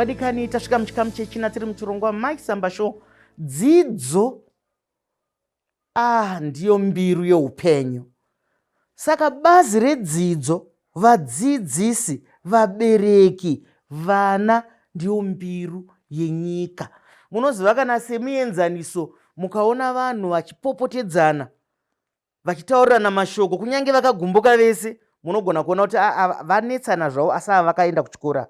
Vadikani, tasvika muchikamu chechina tiri muchirongwa Mai Samba Show. Dzidzo ah, ndiyo mbiru yeupenyu. Saka bazi redzidzo, vadzidzisi, vabereki, vana ndiyo mbiru yenyika. Munoziva kana semuenzaniso mukaona vanhu vachipopotedzana vachitaurirana mashoko kunyange vakagumbuka vese munogona kuona kuti vanetsana zvavo asi ava vakaenda kuchikora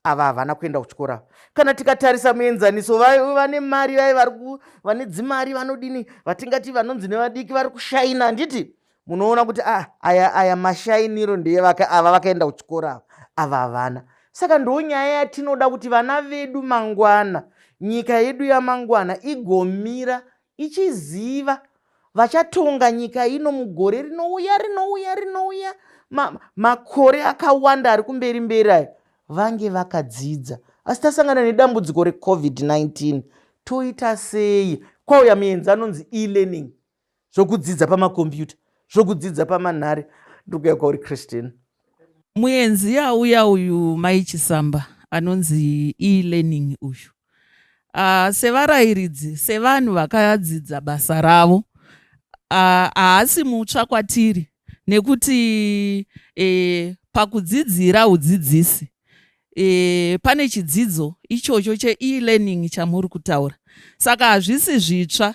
ava havana kuenda kuchikora kana tikatarisa muenzaniso vane mari vaye vari vane dzimari vanodini vatingati vanonzi nevadiki vari kushaina handiti munoona kuti a aya aya mashainiro ndeyevaka ava vakaenda kuchikora ava ava havana saka ndo nyaya yatinoda kuti vana vedu mangwana nyika yedu yamangwana igomira ichiziva vachatonga nyika ino mugore rinouya rinouya rinouya ma, makore akawanda ari kumberi mberi ayo vange vakadzidza asi tasangana nedambudziko recovid-19 toita sei kwauya muenzi anonzi e-learning zvokudzidza pamakombiyuta zvokudzidza pamanhare ndikuya kwauri christine Muenzi auya uyu Mai Chisamba anonzi e-learning uyu. Sevarairidzi, sevanhu vakadzidza basa ravo, haasi mutsva kwatiri nekuti eh, pakudzidzira udzidzisi eh, pane chidzidzo ichocho che-e-learning chamuri kutaura. Saka hazvisi zvitsva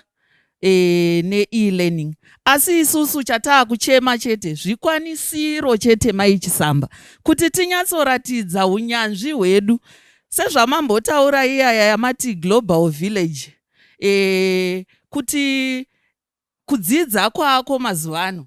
e, ne-e-learning asi isusu chataakuchema chete zvikwanisiro chete Mai Chisamba kuti tinyatsoratidza unyanzvi hwedu sezvamambotaura iyaya yamati global village e, kuti kudzidza kwako mazuva ano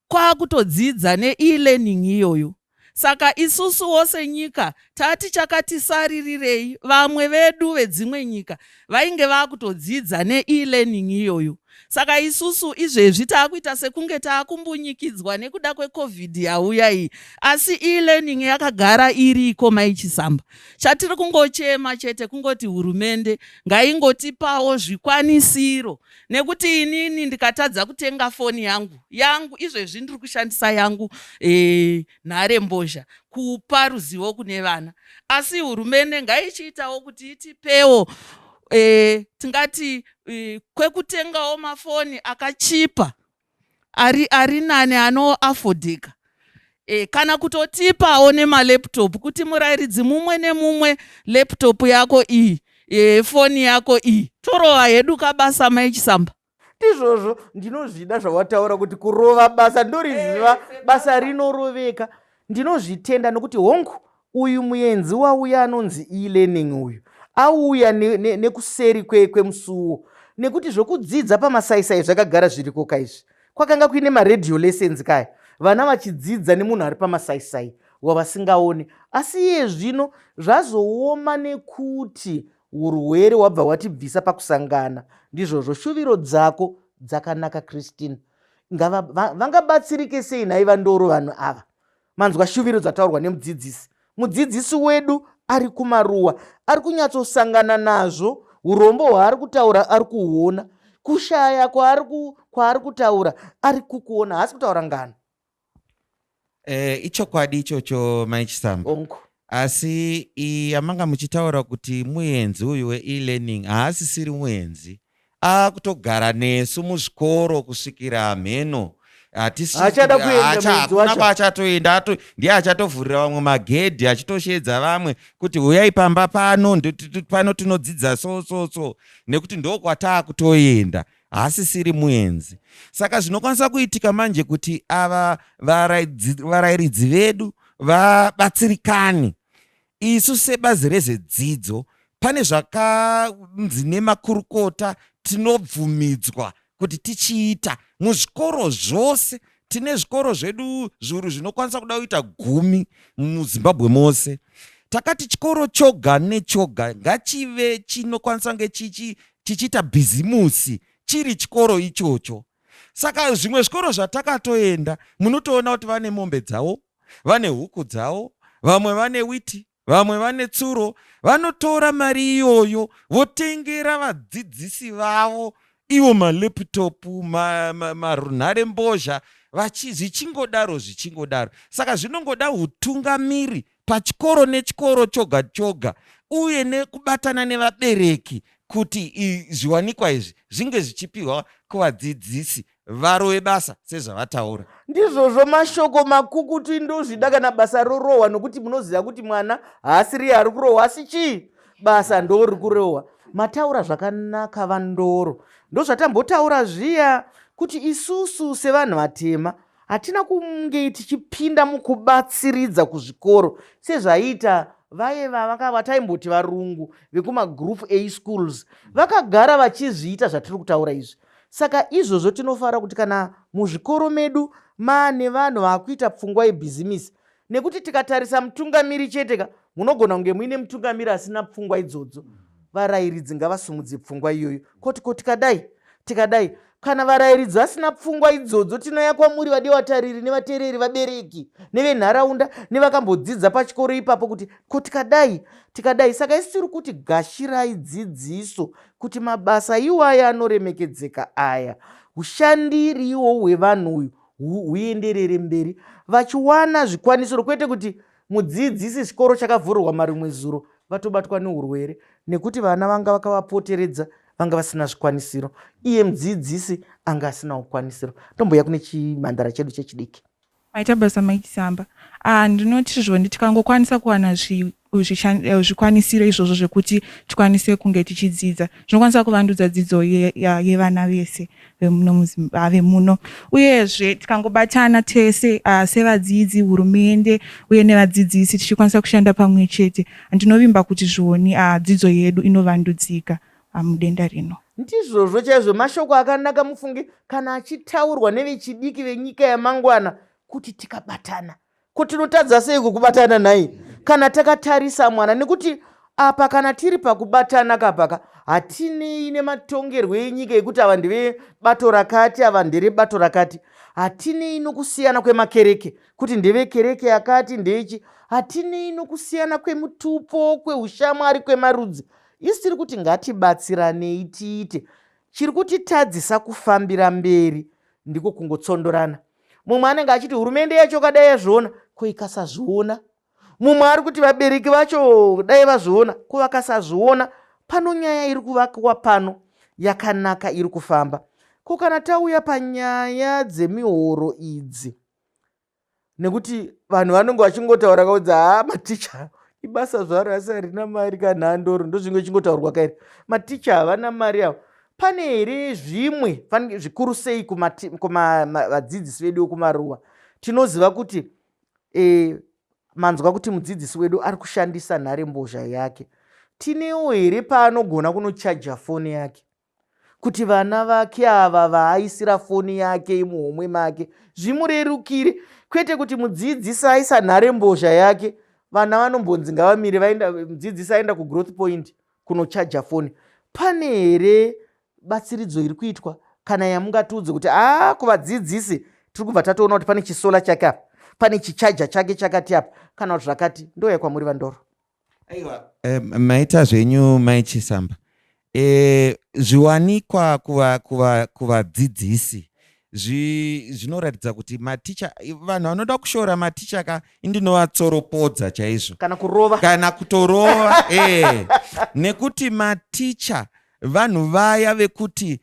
kwakutodzidza ne-e-learning iyoyo saka isusuwo senyika tati chakatisarirei vamwe vedu vedzimwe nyika vainge vakutodzidza ne-e-learning iyoyo saka isusu izvezvi taakuita sekunge taakumbunyikidzwa nekuda kwecovid yauya iyi asi e-learning yakagara iriko Mai Chisamba chatiri kungochema chete kungoti hurumende ngaingotipawo zvikwanisiro nekuti inini ndikatadza kutenga foni yangu yangu izvezvi ndiri kushandisa yangu e, nharembozha kupa ruzivo kune vana asi hurumende ngaichiitawo kuti itipewo e, tingati e, kwekutengawo mafoni akachipa ari, ari nani anoafodheka e, kana kutotipawo nemalaptop kuti murayiridzi mumwe nemumwe laptop yako iyi e, foni yako iyi torova hedu kabasa Mai Chisamba. Ndizvozvo ndinozvida zvawataura kuti kurova basa ndoriziva basa rinoroveka ndinozvitenda nokuti hongu uyu muenzi wauya anonzi e-learning uyu auya nekuseri ne, ne kwemusuwo nekuti zvokudzidza pamasaisai zvakagara zviriko kaizvi kwakanga kuine maradio lessons kaya vana vachidzidza nemunhu ari pamasaisai wavasingaoni asi iye zvino zvazooma nekuti urwere hwabva hwatibvisa pakusangana ndizvozvo shuviro dzako dzakanaka Christine vangabatsirike sei nhai vandoro vanhu ava manzwa shuviro dzataurwa nemudzidzisi mudzidzisi wedu ari kumaruwa ari kunyatsosangana nazvo urombo hwaari kutaura ari kuhuona kushaya kwaari kutaura ari kukuona haasi kutaura ngano Eh, ichokwadi ichocho Mai Chisamba ongu asi yamanga muchitaura kuti muenzi uyu we-e-learning haasisiri muenzi akutogara nesu muzvikoro kusvikira mheno Haachada kuenda muenzi hakuna wacho. kwaachatoenda ndiye achatovhurira vamwe magedhi achitosheedza vamwe kuti uyai pamba pano pano tinodzidza so so so nekuti ndokwataakutoenda haasisiri muenzi saka zvinokwanisa kuitika manje kuti ava varairidzi vedu vabatsirikani isu sebazi rezvedzidzo pane zvakanzi nemakurukota tinobvumidzwa kuti tichiita muzvikoro zvose tine zvikoro zvedu zviuru zvinokwanisa kuda kuita 10 muZimbabwe mose takati chikoro choga nechoga ngachive chinokwanisa kunge chichiita bhizimusi chiri chikoro ichocho saka zvimwe zvikoro zvatakatoenda munotoona kuti vane mombe dzavo vane huku dzavo vamwe vane witi vamwe vane tsuro vanotora mari iyoyo votengera vadzidzisi vavo ivo malaptop marunharembozha zvichingodaro zvichingodaro saka zvinongoda utungamiri pachikoro nechikoro choga choga uye nekubatana nevabereki kuti zviwanikwa izvi zvinge zvichipiwa kuvadzidzisi varove basa sezvavataura. Ndizvozvo mashoko makukutu ndozvida kana basa rorohwa nokuti munoziva kuti mwana haasiriye ari kurohwa asi chii basa ndori kurohwa. Mataura zvakanaka vaNdoro. Ndozvatambotaura zviya kuti isusu sevanhu vatema hatina kunge tichipinda mukubatsiridza kuzvikoro sezvaiita vaye vataimboti varungu vekumagroup A schools vakagara vachizviita zvatiri kutaura izvi. Saka izvozvo tinofara kuti kana muzvikoro medu maane vanhu vakuita pfungwa yebhizimisi nekuti tikatarisa mutungamiri chete ka munogona kunge muine mutungamiri asina pfungwa idzodzo. Varairidzi ngavasumudze pfungwa iyoyo koti ko tikadai tikadai kana varairidzi vasina pfungwa idzodzo tinouya kwamuri vadiwa vatariri nevatereri vabereki nevenharaunda nevakambodzidza pachikoro ipapo kuti ko tikadai tikadai. Saka isu tiri kuti gashirai dzidziso kuti mabasa iwaya anoremekedzeka aya ushandiri iwowu hwevanhu uyu huenderere mberi vachiwana zvikwanisiro kwete kuti mudzidzisi chikoro chakavhurwa marimwe zuro vatobatwa neurwere nekuti vana vanga vakavapoteredza vanga vasina zvikwanisiro iye mudzidzisi anga asina ukwanisiro. Tombouya kune chimhandara chedu chechidiki. Maita basa Mai Chisamba. Ah, ndinoti zvoni tikangokwanisa kuwana zvikwanisiro izvozvo zvekuti tikwanise kunge tichidzidza zvinokwanisa kuvandudza dzidzo yevana vese vemuno vemuno. Uyezve tikangobatana tese sevadzidzi, hurumende uye nevadzidzisi tichikwanisa kushanda pamwe chete, ndinovimba kuti zvoni dzidzo yedu inovandudzika mudenda rino. Ndizvozvo chaizvo, mashoko akanaka mufunge kana achitaurwa nevechidiki venyika yamangwana kuti tikabatana. Ko tinotadza seiko kubatana nhai kana takatarisa mwana? Nekuti apa kana tiri pakubatana kapaka hatinei nematongerwo enyika ekuti ava ndevebato rakati ava nderebato rakati. Hatinei nokusiyana kwemakereke kuti ndevekereke yakati ndechi. Hatinei nokusiyana kwemutupo, kweushamwari, kwemarudzi. Isu tiri kuti ngatibatsiranei tiite. Chiri kutitadzisa kufambira mberi ndiko kungotsondorana. Mumwe anenge achiti hurumende yacho kadai yazviona, ko ikasazviona? Mumwe ari kuti vabereki vacho dai vazviona, ko vakasazviona? Pano nyaya iri kuvakwa pano yakanaka iri kufamba. Ko kana tauya panyaya dzemihoro idzi, nekuti vanhu vanonge vachingotaura kaudzi haa maticha ibasa zvaro asi harina mari kanhandoro ndozvinge chingotaurwa kairi maticha havana mari avo pane here zvimwe zvikuru sei kuvadzidzisi vedu vekumaruwa tinoziva kuti e, manzwa kuti mudzidzisi wedu ari kushandisa nharembozha yake tinewo here paanogona kunochaja foni yake kuti vana vake ava vaaisira foni yake muhomwe make zvimurerukire kwete kuti mudzidzisi aisa nharembozha yake vana vanombonzi ngavamire vaenda mudzidzisi aenda kugrowth point kunochaja foni pane here batsiridzo iri kuitwa kana yamungatiudze kuti a kuvadzidzisi tiri kubva tatoona kuti pane chisola chake apa pane chichaja chake chakati apa kana kuti zvakati ndouya kwamuri vandoro Aiwa, eh, maita zvenyu mai Chisamba. Eh, zviwanikwa kuvadzidzisi zvinoratidza kuti maticha vanhu vanoda kushora maticha ka indinovatsoropodza chaizvo kana kurova kana kutorova eh, nekuti maticha vanhu vaya vekuti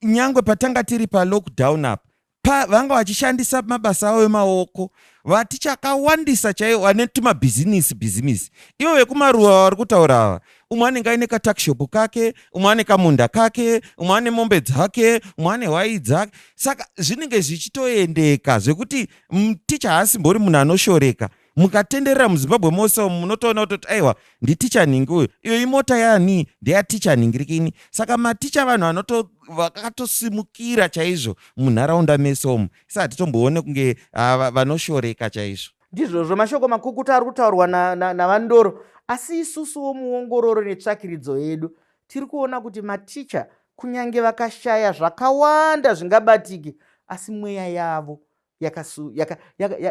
nyangwe patanga tiri palockdown apa pa vanga vachishandisa mabasa avo emaoko vatichakawandisa chaivo vane tumabhizinisi bhizimisi ivo vekumaruva vari kutaura ava umwe anenge aine katakishopu kake umwe ane kamunda kake umwe ane mombe dzake umwe ane hwai dzake saka zvinenge zvichitoendeka zvekuti ticha haasimbori munhu anoshoreka mukatenderera muzimbabwe mose umu munotoona kutoti aiwa nditicha nhingi uyu iyo imota yaani ndeyaticha nhingirikini saka maticha vanhu vakatosimukira chaizvo munharaunda mese umu isa hatitomboone kunge vanoshoreka chaizvo ndizvozvo mashoko makukutu ari kutaurwa navandoro na, na asi isusuwo muongororo netsvakiridzo yedu tiri kuona kuti maticha kunyange vakashaya zvakawanda zvingabatiki asi mweya yavo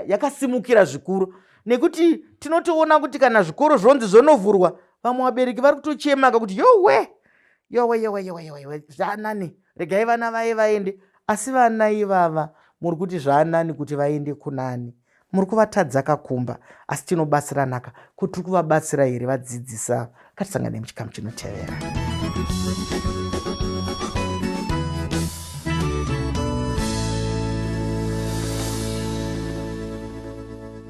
yakasimukira zvikuru nekuti tinotoona kuti kana zvikoro zvonzi zvonovhurwa vamwe vabereki vari kutochemaka kuti yowe yowe yowe yowe yowe yowe zvaanani regai vana vaye vaende asi vana ivava muri kuti zvaanani kuti vaende kunani Muri kuvatadza kakumba asi tinobatsiranaka ko tiri kuvabatsira here vadzidzisi ava? Ngatisangane muchikamu chinotevera.